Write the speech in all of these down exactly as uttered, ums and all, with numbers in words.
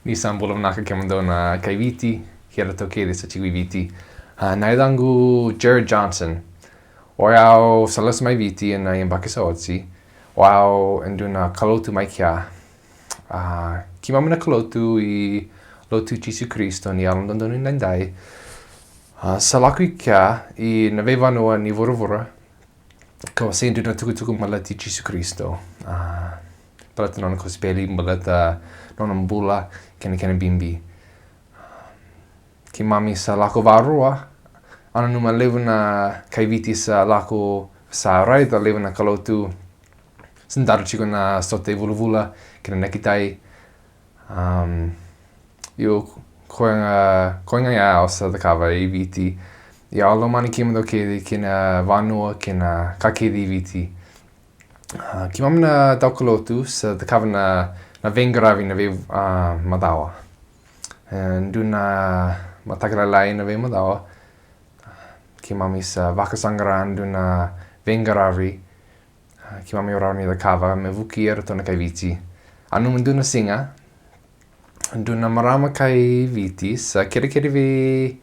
Ni sa bula vinaka kemudou na kai Viti, kei iratou kece sa tiko i Viti. A, na yacaqu Jared Johnson. O yau sa lesu mai Viti ena yabaki sa oti. O yau e dua na kaulotu mai kea. A, keimami na kaulotu i Lotu Jisu Karisito ni Yalododonu Edaidai. A, sa lako i kea i na veivanua ni vuravura. Ka wasei dua na tukutuku baleti Jisu Karisito. A, baleta nona kosipeli, baleta nona bula, kei na kena bibi. Keimami sa lako varua, a nanuma levu na kai Viti sa lako, sa raica levu na kaulotu. Sa daru tiko na sota i vulavula, kei na nekitai. Um, io, koya ga, koya ga ya au sa cakava i Viti. Ia au lomani kemudou kece, kei na vanua, kei na ka kece i Viti. A, keimami na daukaulotu sa cakava na, na veiqaravi na vei, a, macawa. E dua na mataka lailai na veimacawa. Keimami sa vakasaqara dua na veiqaravi. A, keimami rawa ni cakava me vukei iratou na kai Viti. A nanuma dua na siga, dua na marama kai Viti sa kerekere vei,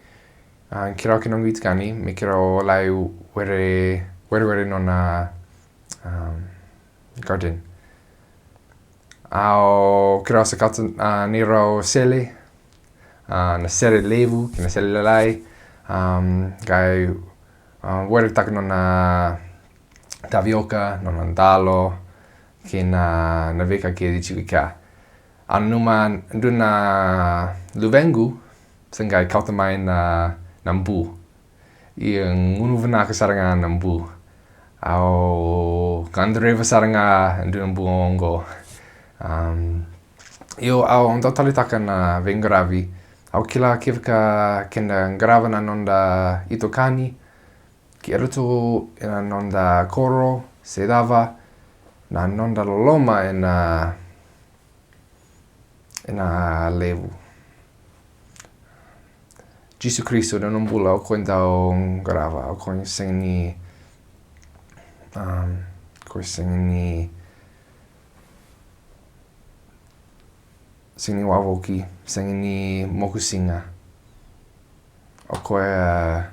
a, keirau kei noqu itokani me keirau lai were, werewere nona, um, garden. Au, keirau sa kauta, a, neirau sele, a, na sele levu kei na sele lailai, um, qai, a, weretaka nona tavioka, nona dalo, kei na, na veika kece tiko i kea. A nanuma dua na luvequ sa qai kauta mai na, na bu. Ia gunu vinaka sara ga na bu. Au gadreva sara ga dua na bu oqo. Um, io au dau taleitaka na veiqaravi. Au kila kevaka keda qarava na noda itokani, kei iratou ena noda koro se cava, na noda loloma ena, ena levu. Jisu Karisito na nona bula o koya dau qarava, o koya sega ni, um, o koya sega ni sega ni wavoki, sega ni mokusiga. O koya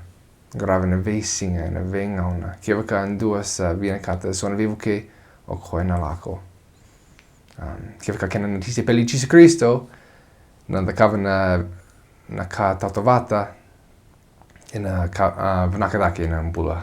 qarava ena veisiga, ena veigauna. Kevaka dua sa vinakata eso na veivuke, o koya na lako. Um, kevaka keda na tisaipeli i Jisu Karisito, na cakava na, na ka tautauvata, ena ka, a, vinaka cake na bula.